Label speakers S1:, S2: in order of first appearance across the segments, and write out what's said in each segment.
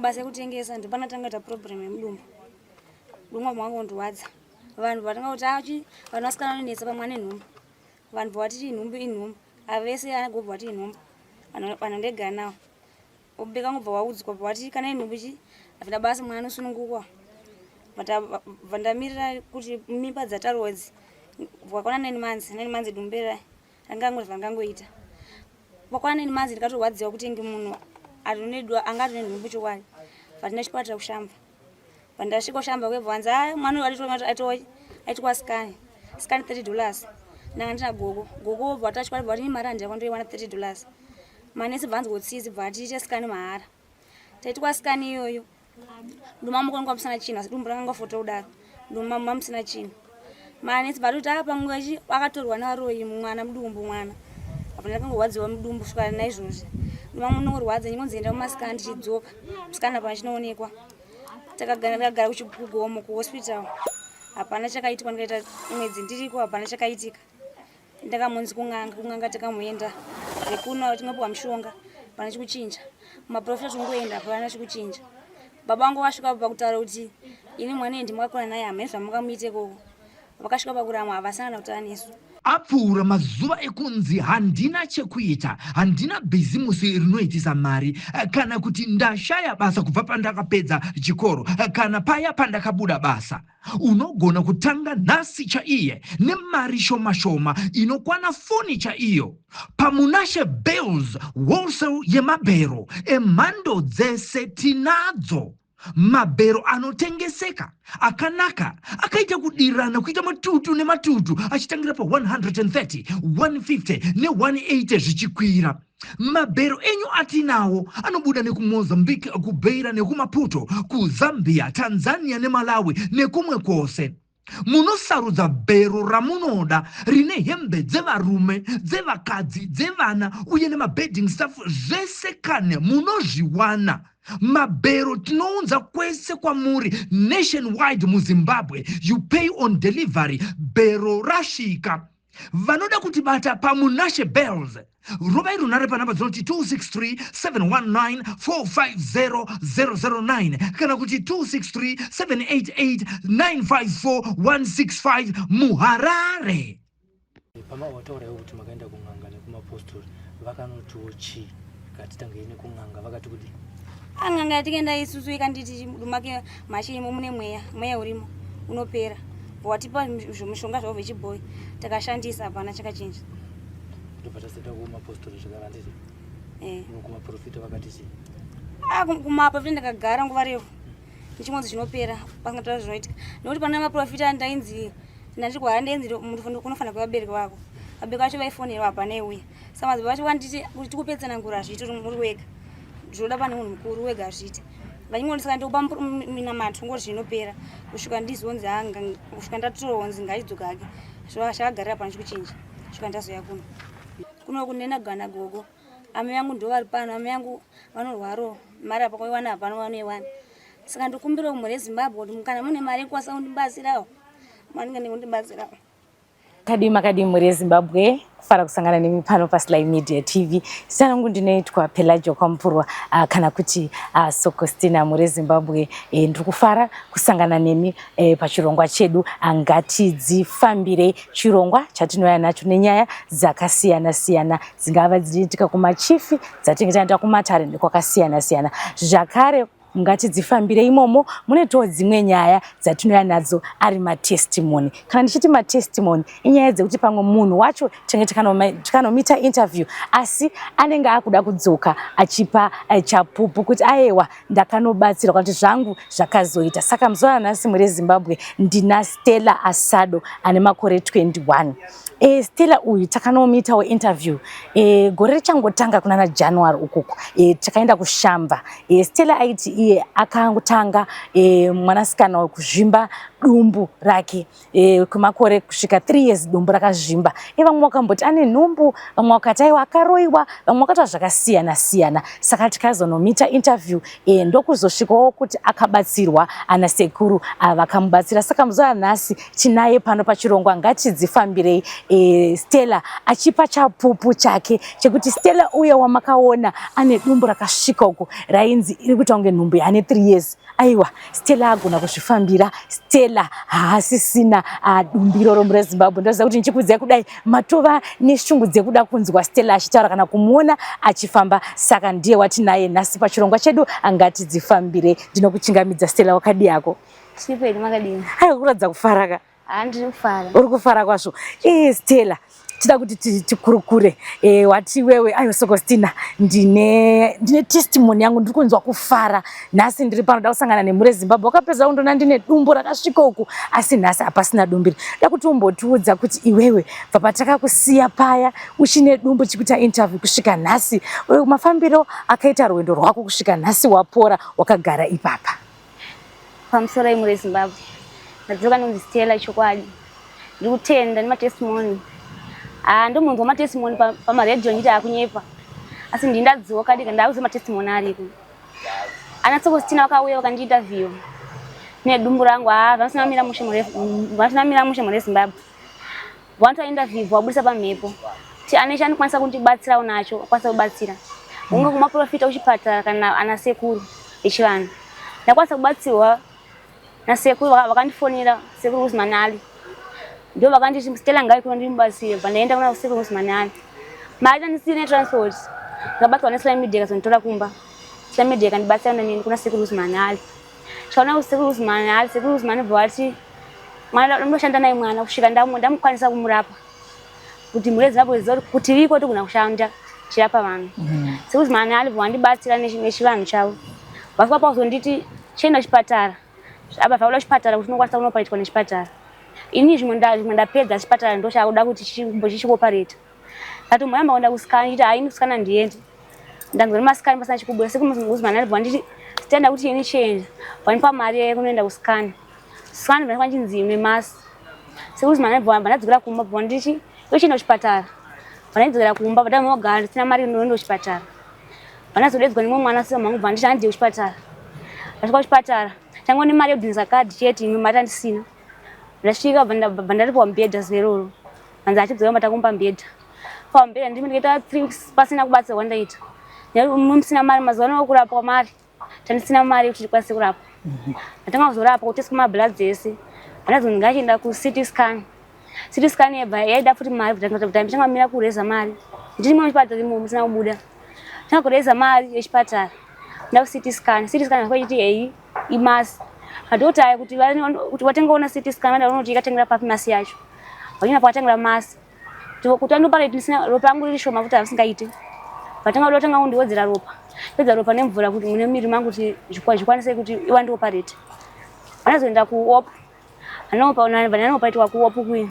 S1: Mabasa ekutengesa ndopanatanga kuita problem yemudumbu. Dumwa mwangu ndorwadza. Vanhu vatanga kuti achi ah, vanhu vasikana vanonetsa pamwe ane nhumbu. Vanhu vati inhumbu inhumbu. Ava vese anagobva vati inhumbu. Vanhu vanhu ndegara nawo. Ubeka ngobva waudzwa vati kana inhumbu chi hazvina basa mwana anosunungukwa. Bva ndamirira kuti mimba dzatarwa idzi. Wakwana 9 months, 9 months dumbu ranga rangangoti zvangangoita. Wakwana 9 months ndikatorwadziwa kuti nge munhu atonedwa anga atone nhumbu chokwadi. Vatina chipatara kushamba. Pandasvika kushamba kwebva wanzi ah mwana uyu aitwa scan. Scan $30. Ndanga ndina gogo. Gogo vobva vatachwa vati mari handina kwandoiwana $30. Manesi bva anzwa tsitsi bva atiite scan mahara. Taitwa scan iyoyo. Nduma mukonga musina chinhu asi dumbu ranga ngofota kudaro. Nduma mamusina chinhu. Manesi bva atoti apa nguva chi akatorwa nevaroyi mwana mudumbu mwana. Apa ndakangorwadziwa mudumbu kusvika naizvozvi. Nduma munongorwadza ndingonzi enda kumasikana ndichidzoka. Musikana hapana chinoonekwa. Takagara ndakagara kugomo kuhospital. Hapana chakaitwa ndikaita mwedzi ndiriko hapana chakaitika. Ndakamunzi kun'anga, kun'anga takamuenda zvekuno tingopiwa mushonga hapana chikuchinja. Maprofita tingoenda hapana chikuchinja. Baba vangu vasvika pakutaura kuti ini mwana iyi ndimakakura naye hamene zvamungamuite ikoko. Vakasvika pakuramwa havasana kana kutaura nesu.
S2: Apfuura mazuva ekunzi handina chekuita, handina bhizimusi rinoitisa mari, kana kuti ndashaya basa kubva pandakapedza chikoro kana paya pandakabuda basa. Unogona kutanga nhasi chaiye nemari shoma shoma inokwana foni chaiyo paMunashe Bales Wholesale yemabhero emhando dzese tinadzo. Mabhero anotengeseka akanaka akaita kudirana kuita matutu nematutu achitangira pa130, 150 ne180 zvichikwira. Mabhero enyu atinawo anobuda nekuMozambique, kuBeira nekuMaputo, kuZambia, Tanzania neMalawi nekumwe kwose. Munosarudza bhero ramunoda rine hembe dzevarume, dzevakadzi, dzevana uye nemabedding stuff zvese kane munozviwana. Mabhero tinounza kwese kwamuri nationwide muZimbabwe. You pay on delivery, bhero rasvika. Vanoda kutibata paMunashe Bells rovai runhare panhamba dzinoti 263 719 450 009 kana kuti 263 788 954 165 muHarare.
S3: Pama wataura iwe kuti makaenda kun'anga nekumapostori vakanotiwo chii katitangei nekun'anga vakati kudii?
S1: Ah, n'anga yatikaenda isusu ikanditi mudumbu machirimo mune mweya mweya urimo unopera watipa mishonga zvavo vechibhoyi takashandisa hapana chakachinja.
S3: Ndobva taseta kumapostori zvakavanditi
S1: eh.
S3: Kumaprofita vakati chii?
S1: Ah, kumaprofita ndakagara nguva refu ndichingonzi zvinopera pasina taura zvinoitika nekuti pane maprofita ndainzi ndandiri ndainzi unofanira kuva vabereki vako vabereki vacho vaifonerwa hapana iuya saka madzibaba vacho vanditi kuti tikupetsanangura hazviiti uri wega zvinoda pane munhu mukuru wega hazviiti vachingoni saka ndikupa minamato ngoti zvinopera kusvika ndizonzi kusvika ndatoronzi ngaidzoka hake zvakagarira pano chikuchinja kusvika ndazoya kuno kuno kunena gana gogo amai vangu ndo vari pano amai vangu vanorwaro mari apa kwaiwana hapana vanoiwana saka ndikumbira kumhuri yezimbabwe kuti kana mune mari yekukwanisa kundibatsirawo manenge nekundibatsirawo.
S4: Makadii makadii mhuri yeZimbabwe kufara kusangana nemi pano paSly Media TV. Zita rangu ndinoitwa Pelagio Kwamupurwa uh, kana kuti uh, Sokostina mhuri yeZimbabwe. E, ndiri kufara kusangana nemi e, pachirongwa chedu Ngatidzifambirei, chirongwa chatinouya nacho nenyaya dzakasiyana siyana dzingava dzinoitika kumachifi dzatinenge taenda kumatare nekwakasiyana siyana zvakare Ngatidzifambire imomo munetowo dzimwe nyaya dzatinouya nadzo ari matestimony. Kana ndichiti matestimony inyaya dzekuti pamwe munhu wacho tinenge tikanomuita interview asi anenge akuda kudzoka achipa eh, chapupu kuti ayewa ndakanobatsirwa kana kuti zvangu zvakazoita. Saka muzuva ranhasi mhuri yeZimbabwe ndina Stella Asado ane makore 21. E, Stella uyu takanomuitawo interview e, gore richangotanga kunana January ukuku e, takaenda kuShamva e, Stella aiti iye akangotanga e, mwanasikana wekuzvimba dumbu rake e, kwemakore kusvika 3 years dumbu rakazvimba. E, vamwe vakamboti ane nhumbu, vamwe vakati aiwa akaroiwa, vamwe vakataura zvakasiyana siyana. Saka tikazonomita interview e, ndokuzosvikawo kuti akabatsirwa ana sekuru vakamubatsira. Saka muzuva ranhasi tinaye pano pachirongwa Ngatidzifambirei, e, Stella achipa chapupu chake chekuti Stella uye wamakaona ane dumbu rakasvika uko rainzi iri kuita kunge nhumbu yaane 3 years. Aiwa, Stella agona kuzvifambira. Stella haasisina dumbu iroro mure Zimbabwe. Ndoziva kuti ndichikuudzai kudai matova neshungu dzekuda kunzwa Stella achitaura kana kumuona achifamba. Saka ndiye watinaye nhasi pachirongwa chedu Ngatidzifambire. Ndinokuchingamidza Stella, wakadii hako?
S1: Tiripo, makadini?
S4: Aiwa, kuratidza kufara ka.
S1: Handiri kufara.
S4: Uri kufara kwazvo. Stella, tida kuti tikurukure. Wati wewe, aiwa Sokostina, ndine testimony yangu, ndiri kunzwa kufara nhasi ndiri pano, da kusangana nemhuri yeZimbabwe. Wakapedza kundona ndine dumbu rakasvika uku, asi nhasi hapasina dumbu. Da kuti umbotiudza kuti iwewe bva patakakusiya paya uchine dumbu chikuita interview kusvika nhasi, mafambiro akaita rwendo rwako kusvika nhasi wapora wakagara ipapa.
S1: Pamusoro imhuri yeZimbabwe, ndadzoka nonzi Stella. Chokwadi ndiri kutenda nematestimony. Ndomunzwa matestimony pamaredhiyo ndichiti akunyepa, asi ndini ndadzoka dika ndakuziva matestimony ariko. Ana Sokostina vakauya vakandiinterview nedumbu rangu. Zvasina kumira mushe, zvasina kumira mushe mhuri yeZimbabwe. Vanoita interview, vabudisa pamhepo ti ane chanokwanisa kundibatsirawo nacho akwanisa kubatsira, unge kumaprofita, kuchipatara kana ana sekuru echivanhu. Ndakwanisa kubatsirwa nasekuru, vakandifonera, sekuru Usman Ali ndo vakanditi Stella ngai kuno ndimubatsire. Bva ndaenda kuna sekuru Usman Ali, mari tandisine transport, ndakabatsirwa neSly Media ikazonditora kumba. Sly Media ikandibatsira neni kuna sekuru Usman Ali. Chaona sekuru Usman Ali, sekuru Usman bva vati mwana ndoshanda naye mwana kusvika ndamukwanisa kumurapa, kuti mhuri yeZimbabwe ziva kuti tiriko, tigona kushanda chirapa vanhu. Sekuru Usman Ali bva vandibatsira nechivanhu chavo. Vasvika pakuzonditi chienda kuchipatara, apa zvakuda kuchipatara kuti unokwanisa kunopaitwa nechipatara. Ini zvimwe ndapedza chipatara ndochakuda kuti chichiopareta. Ndati mwana maenda kuscan, chiti haini kuscan ndiende. Ndanzwa nemascan pasina chikubuda. Sekuru Usman Ali bva nditi tenda kuti ini chienda, vanipa mari yekunoenda kuscan. Scan vanenge vachinzi nemasi. Sekuru Usman Ali bva ndadzokera kumba, bva nditi yochienda kuchipatara. Vanaidzokera kumba, vandamogara ndisina mari inoenda kuchipatara. Vandazodedzwa nemumwe mwana sema mangu, bva nditi handiye kuchipatara. Ndasvika kuchipatara, tango nemari yekudhinisa kadhi chete, imwe mari andisina. Ndasvika, bva ndaripiwa mubhedha zuva iroro. Hanzi achidzoka matakumba mubhedha. Pamubhedha ndimi ndikaita 3 weeks pasina kubatsirwa ndaita. Musina mari, mazuva ano kurapwa mari. Tandisina mari yekuti ndikwanise kurapwa. Ndatanga kuzorapwa, kuteswa mablood ese. Ndazonzi ngachienda kuCT scan. CT scan yebva yaida futi mari, kuti nditanga mira kureza mari. Ndiri muchipatara imomo musina kubuda. Tanga kureza mari yechipatara. Nda kuCT scan. CT scan yakachiti ei imass. Madhokota aya kuti watengaona CT scan vanoda kunoti ikatengera papi mass yacho. Vanyina pakatengera mass. Kuti andoparate ndisina ropa rangu riri shoma futi asingaite. Vatanga kuda kutanga kundiwedzera ropa. Pedza ropa nemvura kuti mune miri mangu kuti zvikwanise kuti iwandioparate. Vanazoenda kuop. Vananopaitwa kuop kuya.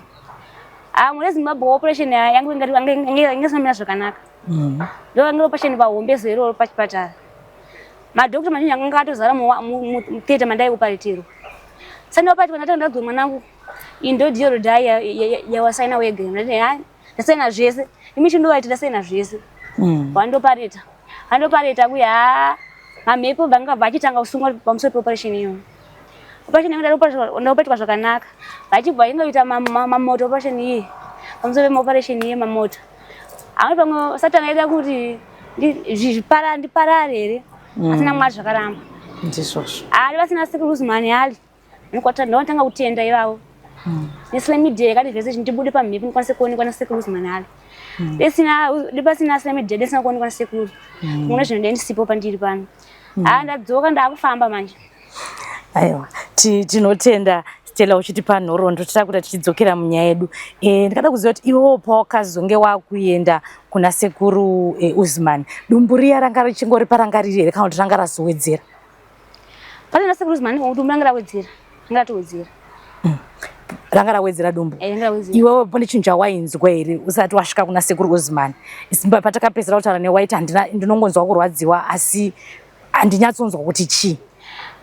S1: Mune Zimbabwe operation yangu inge isina zvakanaka. Ndo vange operation pahombe zuva iroro pachipatara. Madhokota mazhinji anga akatozara mutheatre mandaioparetirwa. Saka ndaoparetwa, ndatanga ndadzwa mwanangu, iyi ndo deal or die yawasaina wega. Ndati ha, ndasaina zvese imi, chindovaita ndasaina zvese. Wandopareta, wandopareta kuya, ha, mamhepo vanga vachitanga kusungwa pamusoro peoperation iyoyo. Operation yangu ndaoparetwa zvakanaka, vachibva ingoita mamoto operation iyi, pamusoro pemaoperation iye mamoto amwe pamwe Satani aida kuti ndiparare here, asina Mwari zvakaramba.
S4: Ndizvozvo.
S1: Ari vasina sekuru Usman Ali ndinotanga kutenda ivavo neSly Media yakati zvese ndibude pamhepo ndikwanise kuonekwa nasekuru Usman Ali. Pasina Sly Media desina kuonekwa nasekuru mune zvino ndisipo pandiri pano. Ndadzoka, ndaakufamba manje.
S4: Aiwa, tinotenda Stella uchitipa nhoroondo. Tiri kuda tichidzokera munyaya yedu, ndikada kuziva kuti iwewo pawakazonge wakuenda kuna sekuru Usman, dumbu riya ranga richingori paranga riri here kana kuti ranga razowedzera?
S1: Pane nasekuru Usman dumbu ranga rawedzera, ranga ratowedzera.
S4: Ranga rawedzera dumbu?
S1: Eh, ranga rawedzera.
S4: Iwewe pane chinhu chawainzwa here usati wasvika kuna sekuru Usman? Patakapedzera kutaura newaiti handina, ndinongonzwa kurwadziwa asi handinyatsonzwa kuti chii.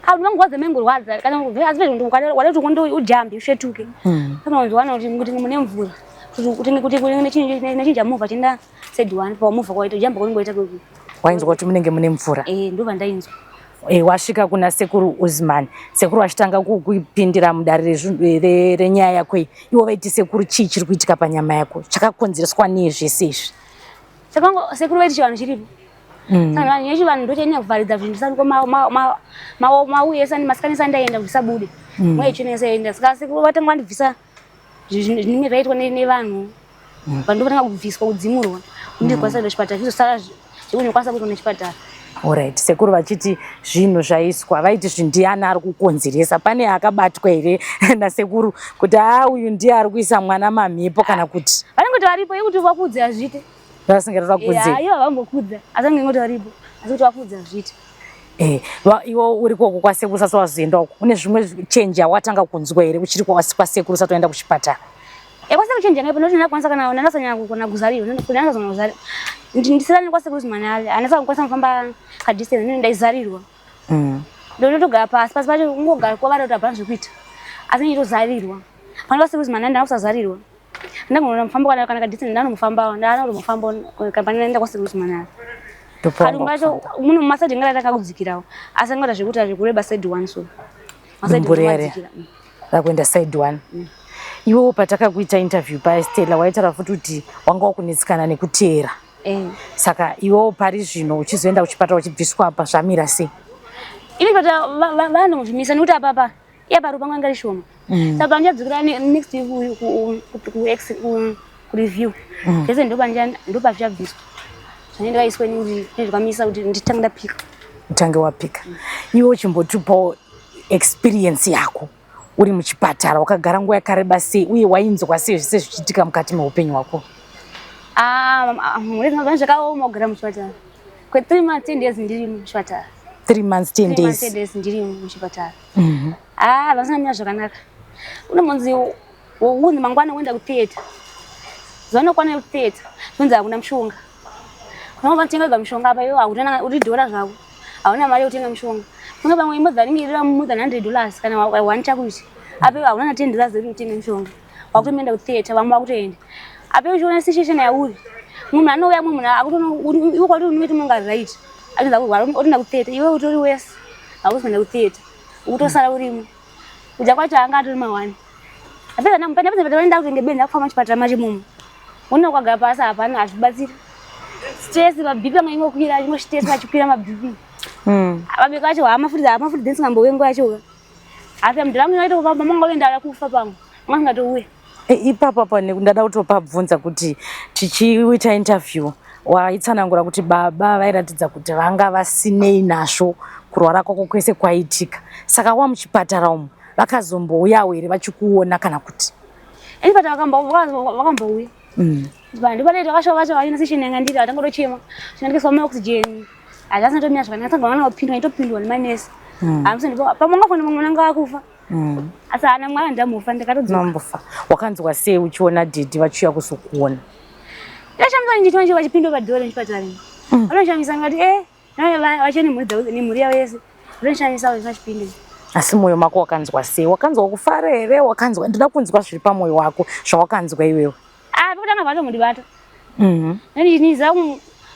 S1: Ah, unongorwadza mengorwadza kana asi kuti ngondo ujambe usvetuke. Kana unzwana kuti kuti mune mvura. Kuti kuti kuti nechinja movha chienda side one pa movha kwaita ujamba kungoita kwekwe.
S4: Wainzwa kuti munenge mune mvura?
S1: Eh, ndobva ndainzwa.
S4: E, wasvika kuna sekuru Uzman, sekuru vachitanga kupindira mudare renyaya yako iyi, ivo vaiti sekuru chii chiri kuitika panyama yako, chakakonzereswa nei zvese izvi?
S1: Saka sekuru vaiti chivanhu chiripo. Saka vanhu yechivanhu ndochanyanya kuvharidza zvinhu saniko mauye sani masikani sandaenda kuti sabude. Mweya chine saenda. Saka sekuru vatanga vandibvisa zvinenge zvaitwa nevanhu. Vanhu vatanga kubviswa kudzimurwa. Ndikwanisa kuenda kuchipatara zvizosara zvekundikwanisa kuitwa nechipatara.
S4: Alright, sekuru vachiti zvinhu zvaiswa, vaiti zvindiani ari kukonzeresa? Pane akabatwa here nasekuru kuti haa uyu ndiye ari kuisa mwana mamhepo kana kuti?
S1: Vanenge varipo yekuti vakudze hazviite.
S4: Vasingati vakudze.
S1: Ivo havambokudza asi vanenge vangoti varipo asi kuti vakudze hazviite.
S4: Eh, iwe uri koko kwasekuru usati wazoenda uko, une zvimwe change yawatanga kunzwa here uchiri kwasekuru usati waenda kuchipatara?
S1: Eh, kwasekuru change yanga ipo nekuti ndakwanisa kana ndakasanyanya kukona kuzarirwa, ndakazona kuzarirwa. Ndisirani kwasekuru Zimanali, handisati kukwanisa kufamba kadistance, nini ndaizarirwa. Ndotogara pasi, pasi pacho kungogara kwavari kuti hapana zvekuita. Asi nditozarirwa. Pane kwasekuru Zimanali ndakusazarirwa. Ndangona mufambo kana kana kadistance ndanomufambawo, ndanomufambawo kana ndaenda kwasekuru Zimanali. Kadumbu kacho muno mumasaidi ngara takakudzikirawo. Asi angada zvekuti zvekureba side one so.
S4: Masaidi madzikira. Rakuenda side one. Iwewo patakakuita interview paya Stella waitaura futi kuti wanga wakunetsekana nekuteera. Saka iwewo pari zvino uchizoenda kuchipatara uchibviswa apa zvamira sei?
S1: Ini pata vanozvimisa nekuti apa apa iye pari panga ngari shoma. Saka pandichadzokera next week ku review. Zvese ndopazvichabviswa. Zvanenge ndakaiswa inini nezvakamisa kuti nditange ndapika.
S4: Utange wapika. Iwe uchimbotipawo experience yako uri muchipatara, wakagara nguva yakareba sei uye wainzwa sei zvese zvichiitika mukati meupenyu hwako?
S1: Mune zvakaoma kugara muchipatara. Kwe 3 months 10 days ndiri muchipatara.
S4: 3 months 10 days.
S1: 3 days ndiri muchipatara. Ah, vasina kumira zvakanaka. Unombonzi unzi mangwana woenda kutheatre. Zuva rinokwana kutheatre, zvonzi hakuna mushonga. Unobva kutenga wega mushonga apa iwe hauna uri dhora zvako. Hauna mari yekutenga mushonga. Funga pamwe imodza ringe iri more than $100 kana one chakuti. Apa iwe hauna na $10 yekuti utenge mushonga. Wakutoenda kutheatre vamwe vakutoenda. Apa iwe uchiona situation yauri. Munhu anouya mumwe munhu akutoona iwe kwati unoita munga right. Achidza kurwara otoenda kutheatre iwe utori worse. Hausi kuenda kutheatre. Ukutosara urimo. Kudya kwacho anga atori mawani. Apedza ndamupenda apedza penda kutenge benzi akufamba muchipatara macho imomo. Unoona ukagara pasi hapana hazvibatsiri. Stress maBP anga ingokwira achingostress achikwira maBP. Vabeka vacho hama futi hama futi dzinsingambowe nguva yacho. Asi mudhara wangu aito mama wangu oenda kufa pamwe. Mama angatouya.
S4: Ipapo apo ndada kutopabvunza kuti tichiita interview waitsanangura kuti baba vairatidza kuti vanga vasinei nazvo kurwara kwako kwese kwaitika. Saka wamuchipatara umu vakazombouyawo here vachikuona kana kuti?
S1: Echipatara vakambouya. Vanhu vanoita vakasvika vacho vaina session yanga ndiri vatanga kutochema. Chinandikiswa ma oxygen. Hazvasina tomira zvakanaka saka vana vapindwa itopindwa nemanesi. Hamusi ndipo pamwe ungafona mumwe unanga akufa. Asi haana mwana ndamufa ndakatodzoka.
S4: Mambofa. Wakanzwa sei uchiona dhedhi vachiuya kuzokuona?
S1: Ndashamisa ndichiti vachipindwa padhora nechipatara. Vanoshamisa ngati eh vachiya nemhuri dzavo nemhuri yavo yese. Vanoshamisa vachipinda.
S4: Asi mwoyo mako wakanzwa sei? Wakanzwa kufara here? Wakanzwa ndinoda kunzwa zviri pamwoyo wako zvawakanzwa iwewe.
S1: Ah, pekutanga vatomundibata. Ndiniza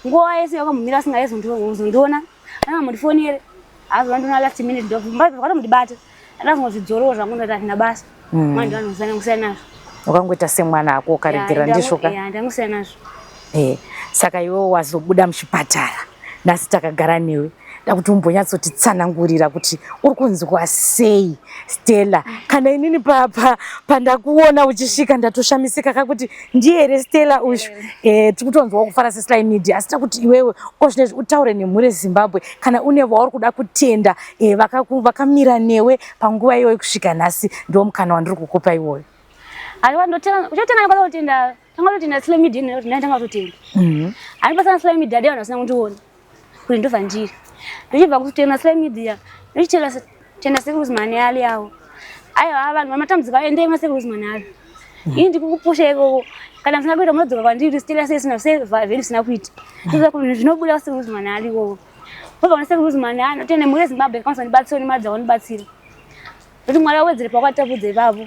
S1: nguva yese vakamumira asingazondiona. Vangamundifonere. Azondiona last minute ndobva vatomundibata. Ndakazongozvidzorora zvangu ndati handina basa. Mwana ndovanozana kusiyana nazvo.
S4: Wakangoita semwana ako ukaregera ndizvo ka?
S1: Ya, ndangosiyana nazvo.
S4: Eh, saka iwewe wazobuda muchipatara. Nhasi takagara newe. Da kuti umbonyatsotitsanangurira kuti uri kunzwa sei Stella. Kana inini pandakuona uchisvika ndatoshamisika kakuti ndiye here Stella uyu. Eh, tikutonzwa kufara seSly Media asi takuti iwewe uko zvinezvi utaure nemhuri yeZimbabwe kana une vauri kuda kutenda vakamira newe panguva iyoyo kusvika nhasi ndiwo mukana wandiri kukupa iwoyo.
S1: Aiwa ndotenda, uchatanga kwanza kutenda, tanga kutenda Sly Media nekuti ndanga kutenda. Ani pasina Sly Media dai vanhu vasina kundiona. Kuti ndobva ndiri. Ndichibva kutenda Sly Media, ndichitenda tenda Sekuru Manali avo. Aiwa vanhu vamatambudziko endai kuna Sekuru Manali. Ini ndikukupusha ikoko. Kana musina kuita munodzoka kwandiri Stella sei sina sei vheli sina kuita. Ndizvo zvinobuda Sekuru Manali ikoko. Vobva kuna sekuru Zimani ano tene mhuri yeZimbabwe ikwanisa kundibatsira nemari dzavandibatsira. Ndokuti Mwari awedzere pawakatapudza ipapo.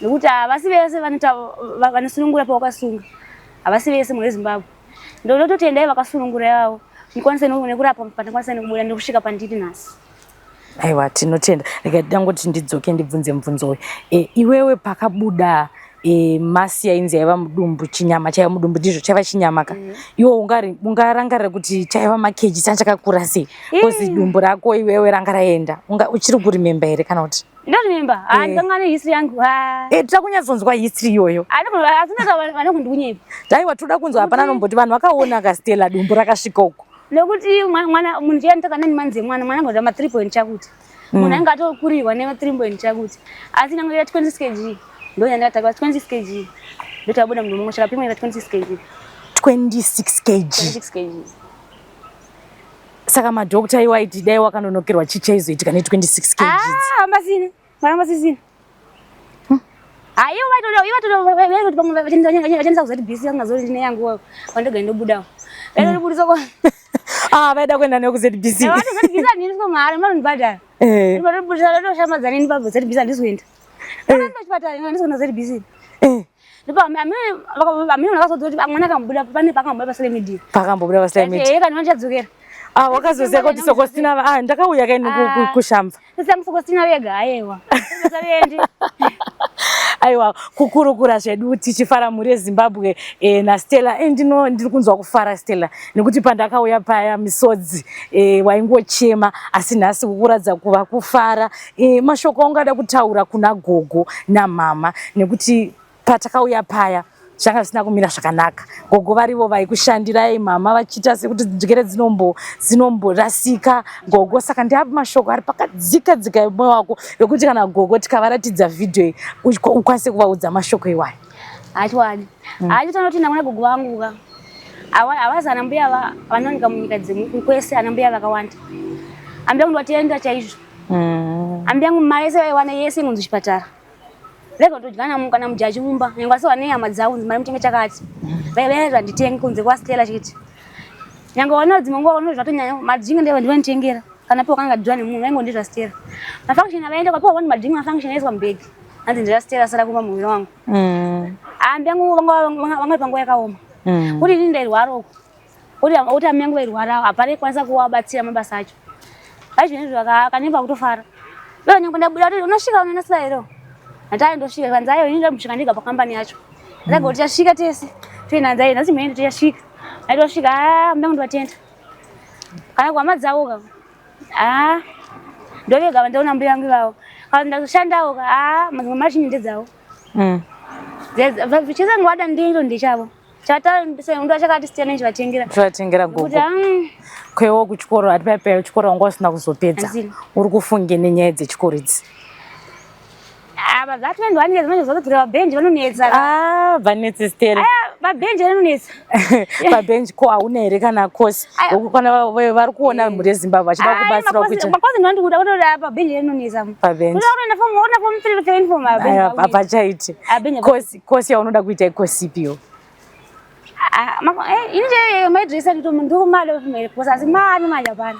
S1: Nekuti havasi vese vanosunungura pawakasunga. Havasi vese mhuri yeZimbabwe. Ndototendai vakasunungura ivavo. Ndikwanise nekurapwa pandikwanisa nekubuda nekusvika pandiri nhasi.
S4: Aiwa tinotenda. Rega ndangoti ndidzoke ndibvunze mubvunzo uyu. E, iwewe pakabuda e, masi yainzi yaiva mudumbu chinyama chaiva mudumbu ndizvo chaiva chinyama ka mm. iwe ungarangarira kuti chaiva makeji changa chakakura sei bcause mm. dumbu rako iwewe ranga raenda uchiri kurimemba here kana kuti
S1: ndorememba ah, eh. ndikangane history yangu ah.
S4: eh, tira kunyatsonzwa history iyoyo
S1: vanokundikunyepa
S4: aiwa toda kunzwa hapana anomboti vanhu vakaona kastela dumbu rakasvika uko
S1: nekuti mwana munhu chiya nditaka nani manzi mwana mwana angoda ma 3 point chakuti mm. munhu ange atokurirwa nema 3 point chakuti asi nango ya 26 kg ndo yandataka 26 kg ndotabuda munhu mumwe chakapimwa ya 26 kg
S4: 26 kg
S1: 26 kg
S4: saka madhokta iwo aiti dai wakanonokerwa chii chaizoitika ne 26 kg
S1: ah ambasina mwana ambasisina Ayo vaitoda ivo vaitoda pamwe vachandisa kuzati bisi yanga zori ndine yangu wandoga ndobudawo. Vaitobudisa kwa.
S4: Ah vaida kuenda neyo kuZBC.
S1: Vato ZBC handisi kwa mahara vanondibhadhara.
S4: Eh.
S1: Vanobudisa vatoshambadza neni pa ZBC handisi kuenda.
S4: Eh.
S1: Vanoenda kuchipatara handisi kuenda ZBC.
S4: Eh.
S1: Ndipo amene amene vakazodza kuti mwana akambuda pane pakambuda pa social media.
S4: Pakambobuda pa social media.
S1: Eh kana vanchadzokera.
S4: Ah wakazoziva kuti Sokostina ah ndakauya kaini
S1: ah.
S4: kushamba.
S1: Sisi Sokostina vega ayewa. Vasavendi.
S4: Aiwa kukurukura zvedu tichifara mhuri yeZimbabwe eh, naStella eh, ndino ndiri kunzwa kufara Stella nekuti pandakauya paya misodzi eh, waingochema asi nhasi kukuratidza kuva kufara eh, mashoko aungada kutaura kuna gogo namama nekuti patakauya paya zvanga zvisina kumira zvakanaka gogo varivo vaikushandirai mama vachiita sekuti njere dzinombo dzinomborasika gogo saka ndeapi mashoko ari pakadzika dzika yemoyo wako vekuti kana gogo tikavaratidza vhidhiyo iyi ukwanise kuvaudza mashoko iwayo
S1: hachiwani hmm. hachitonoti namuna gogo vangu ka havazi ana mbuya vanowanika munyika kwese ana mbuya vakawanda ambuya kundivatenda chaizvo hmm. ambuya yangu mari yese vaiwana yese ingonzi chipatara Rega kutodya namo kana mujaji mumba nyange asi wane hama dzavo kunzi mari mutenge chakati. Vaiva vanditenge kunze kwaStella chete. Nyange wana dzimwe nguva vano zvatonyanya madringi ndivo ndivanditengera kana piwa kanga dyiwa nemunhu vaingo ndizva Stella. Mafunction avaenda kwapiwa wani madringi mafunction aiswa mubhegi. Hanzi ndira Stella sara kumba muviri wangu.
S4: Mm.
S1: Ambi yangu vanga vanga panguva yakaoma.
S4: Mm.
S1: Kuti ini ndairwara uko. Kuti kuti amai yangu vairwara hapana aikwanisa kuvabatsira mabasa acho. Vaizvinezvi vakanemba kutofara. Ivo nyangwe ndabuda kuti unosvika unonosira here? Ndati ndosvika kanzi aiwa ini ndamusvika ndega pakambani yacho. Ndaga kuti tasvika tese. Toenda hanzi aiwa nhasi mheni tichasvika. Aitosvika ah muda kundivatenda. Kana kuhama dzavo ka. Ah ndovega vandaona mbuya vangu ivavo. Kana ndazoshandawo ka ah madzimwe machini ndedzavo.
S4: Mm.
S1: Chese ngwada ndiro ndechavo.
S4: Chativatengera gogo kwewo kuchikoro hati paipai chikoro wanga usina kuzopedza uri kufunge nenyaya dzechikoro idzi
S1: ava zvatinoendwa manje zvatodzokera pabhenji vanonetsa
S4: ah vanetsi stela
S1: pabhenji vanonetsa
S4: pabhenji ko hauna here kana kosi kana vari kuona eh. mhuri yezimbabwe vachida kubatsira
S1: kuita makosi ndandikuda kutoda pabhenji vanonetsa
S4: pabhenji hapachaiti kosi kosi yaunoda kuita ikosi ipiyo
S1: Ah, eh,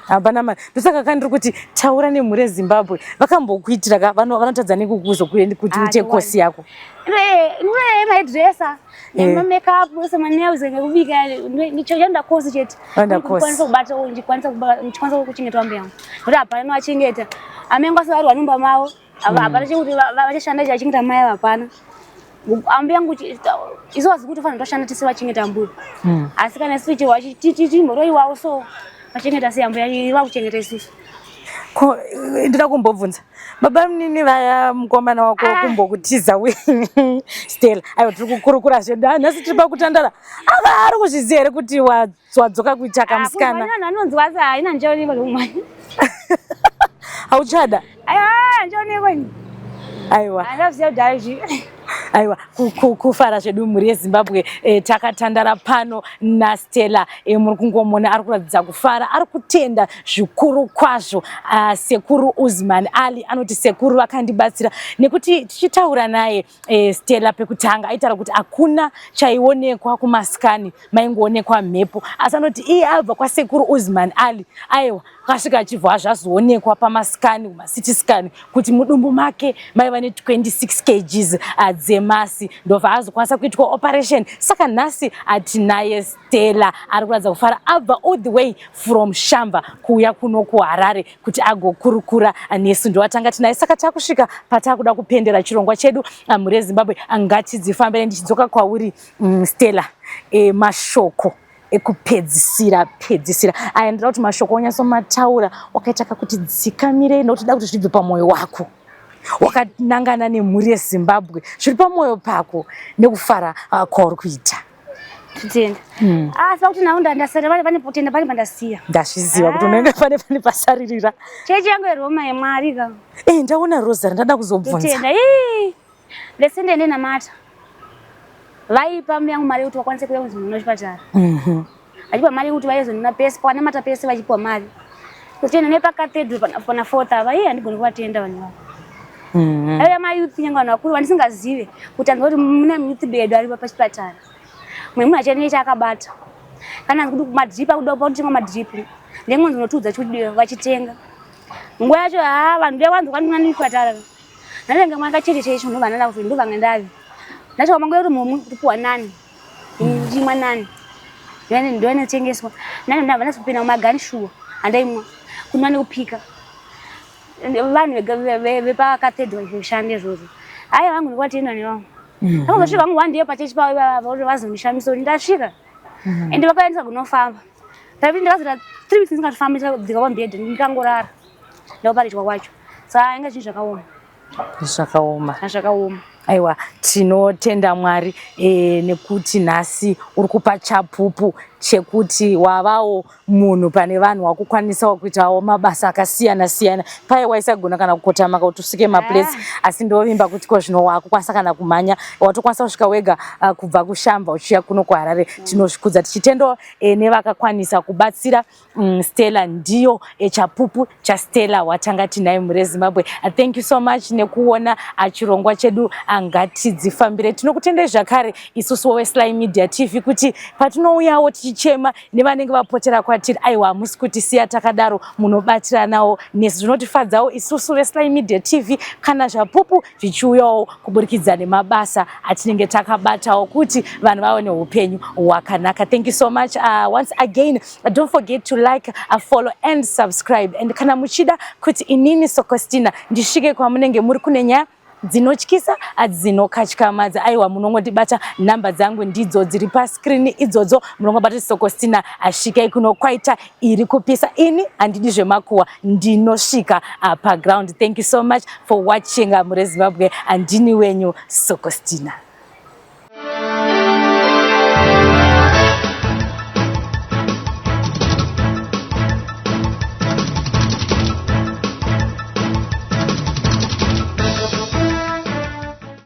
S4: hapana mari ndosaka ka ndiri kuti taura nemhuri yezimbabwe vakambokuitira ka vanotadza nekukuzo kuti uite kosi yako
S1: maidresa nemamakeup ese manails nekubika ndichoenda kosi chete ndikwanisa kubata ndikwanisa kuchengeta mbuya yangu nekuti hapana novachengeta amai asi vari vanumba mavo hapana chekuti vachashanda chachengeta mai ava hapana ambuya yangu isu wazi kuti fanira toshanda tisi vachengeta mbuya hmm. asi kana isu tichimboroiwawo so vachengeta sei ambuya vakuchengeta isusu
S4: ko eh, ndida kumbobvunza baba munini vaya mukomana wako ah. kumbokutiza we stella aiwa tiri kukurukura zvedu ah, nhasi tiri pakutandara ava ari kuzviziva here kuti wadzoka kuita kamusikana
S1: ah, anonzwa asi haina ndichaonekwa zvekumhanya
S4: hauchada
S1: aiwa ndichaonekwa
S4: aiwa
S1: andaziva kuti aizvi
S4: Aiwa, kufara zvedu mhuri yeZimbabwe. Takatandara pano naStella. Muri kungomona ari kuratidza kufara, ari kutenda zvikuru kwazvo Sekuru Uzman Ali. Anoti sekuru vakandibatsira nekuti tichitaura naye Stella pekutanga aitaura kuti hakuna chaionekwa kumasikani, maingoonekwa mhepo, asi anoti iye abva kwaSekuru Uzman Ali, aiwa, akasvika achibva zvazoonekwa pamasikani, kumaCT scan, kuti mudumbu make maiva ne26 kgs dzemasi, ndobva azokwanisa kuitwa operation. Saka nhasi atinaye Stella, ari kuratidza kufara, abva all the way from Shamva kuuya kuno kuHarare kuti agokurukura nesu. Ndowatanga tinaye. Saka takusvika patakuda kupendera chirongwa chedu. Mhuri yeZimbabwe, ngatidzifambire. Ndichidzoka kwauri, Stella, mashoko ekupedzisira pedzisira aya, ndida kuti mashoko wanyatsomataura wakaita kakuti dzikamirei, nokuti da kuti zvibve pamwoyo wako, wakanangana nemhuri yeZimbabwe, zviri pamwoyo pako nekufara kwauri kuita.
S1: Titenda. Asi pakuti nawo ndasara pane potenda, pane pandasiya.
S4: Ndazviziva kuti unenge pane pasaririra.
S1: Chechi yangu yeRoma yeMwari ka.
S4: Ndaona rosary, ndada kuzobvunza.
S1: Titenda. Ii, vese ndende namata vaipa yangu mari yekuti vakwanise kuuya kunzi muchipatara, vachipa mari yekuti vaizonona pese pavanamata pese, vachipiwa mari. Kutenda nepacathedral pana fourth ava. Iye handigoni kuvatenda vanhu vavo. Aiuya mayouth, nyange vanhu vakuru vandisingazive, kuti anzwa kuti muna muyouth bedu ari pachipatara, mumwe munhu achane chaakabata, kana kuti madrip akuda kutenga madrip, ndingonzi unotiudza chikudiwa, vachitenga. Nguva yacho ha vanhu vaya vanzwa kwandinga muchipatara, ndanenge mwaka chete chaicho, ndobva ndada kuti ndobva ndave ndasvika manguva yekuti mumwe kupiwa nani, ndimwa nani, ndoinotengeswa nani. Ndabva ndazopinda mumagani shuwa, handaimwa kunwa nekupika. Vanhu vepacathedral zvishande izvozvo, haiwa, vangu ndikuvatenda nevamwe. Vakazosvika vangu one day pachechi pavo ivava kuti vazondishamisa kuti ndasvika, ende vakaendesa kunofamba. Taiti ndakazoita 3 weeks ndingatofambi, dzika pamubhedha ndikangorara, ndakuparishwa kwacho. Saka inga zvinhu zvakaoma.
S4: Zvakaoma.
S1: Zvakaoma.
S4: Aiwa, tinotenda Mwari nekuti nhasi uri kupa chapupu chekuti wavawo munhu pane vanhu, wakukwanisawo kuitawo mabasa akasiyana siyana. Paye waisagona kana kukotama kuti usvike maplates, asi ndovimba kuti ko zvino wakukwanisa kana kumhanya, watokwanisa kusvika wega kubva kuShamva uchiuya kuno kuHarare. Tinozvikudza tichitendawo nevakakwanisa kubatsira Stella. Ndiyo chapupu chaStella watanga tinaye mure Zimbabwe. Thank you so much nekuona chirongwa chedu Ngatidzifambire. Tinokutendai zvakare isusu weSly Media TV kuti patinouyawo tichichema nevanenge vapotera kwatiri, aiwa, hamusi kutisiya takadaro, munobatiranawo nesu. Zvinotifadzawo isusu veSly Media TV kana zvapupu zvichiuyawo kuburikidza nemabasa atinenge takabatawo kuti vanhu vave neupenyu hwakanaka. Thank you so much. Once again, don't forget to like, follow and subscribe. And kana muchida kuti inini Sokostina ndisvike kwamunenge muri kune nyaya dzinotyisa, dzinokatyamadza, aiwa, munongondibata. Nhamba dzangu ndidzo dziri paskrini idzodzo. Munongobata Sokostina, asvikai kuno kwaita iri kupisa. Ini handidi zvemakuhwa, ndinosvika paground. Thank you so much for watching, mure Zimbabwe. Handini wenyu Sokostina.